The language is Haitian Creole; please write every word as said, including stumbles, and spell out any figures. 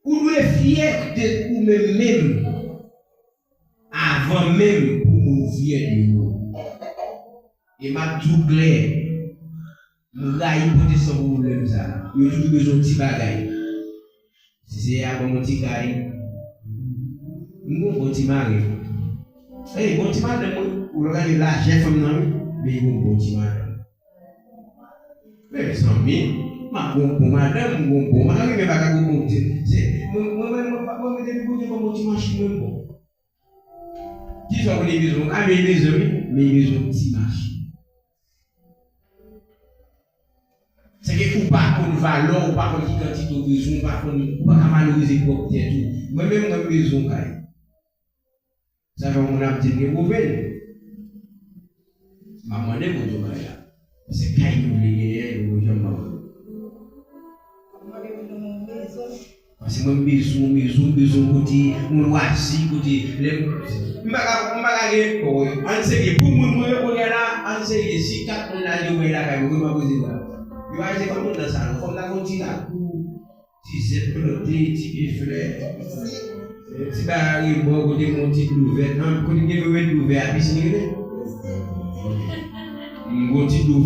Ou dwe fyè de ou menm menm avan menm pou moun fyè de ou. E m ap di w klè, m rayi pwotestan pou pwoblèm sa. Yo toujou bezwen yon ti bagay. Si se a ban m yon ti kay, m gon bon ti mari. Ey, bon ti madanm, wi. Ou lè gade lajè fanm nan, wi. Men gon bon ti madanm. Mezanmi, m ap gon bon madanm, m gon bon mari, men pa ka gon bon ti. Se, mwen, mwen, mwen, mwen, mwen, mwen, depi Bondye ban m bon ti machin, mwen bon. Kisa w konnen bezwen? A, men bezwen, wi, men bezwen ti machin. Se ke ou pa konn valè w, ou pa konn ki kantite w bezwen, ou pa konn, ou pa ka valorize pwòp tèt ou. Mwen menm, mwen bezwen kay. Sa fè yon moun ap di m gen pwoblèm. M ap mande moun yo kay la. Se kay yo vle genyen, yo janm ban mwen. Paske mwen m bezwen, m bezwen, m bezwen kote, yon lwazi, kote, lè m, m pa ka, m pa ka gen, bon, ann serye, pou moun mwen yo kounye a la, ann serye, si kat moun la di yo bay lakay mwen, kote m ap rete la. Yo pa rete pa moun nan sa non, fò m ta gon ti lakou, ti zèb plante, ti pye flè, ti bagay rebò, kote m gon ti dlo vèt, an, kote m gen dlo vèt, dlo vèt a pisin rele. M gon ti dlo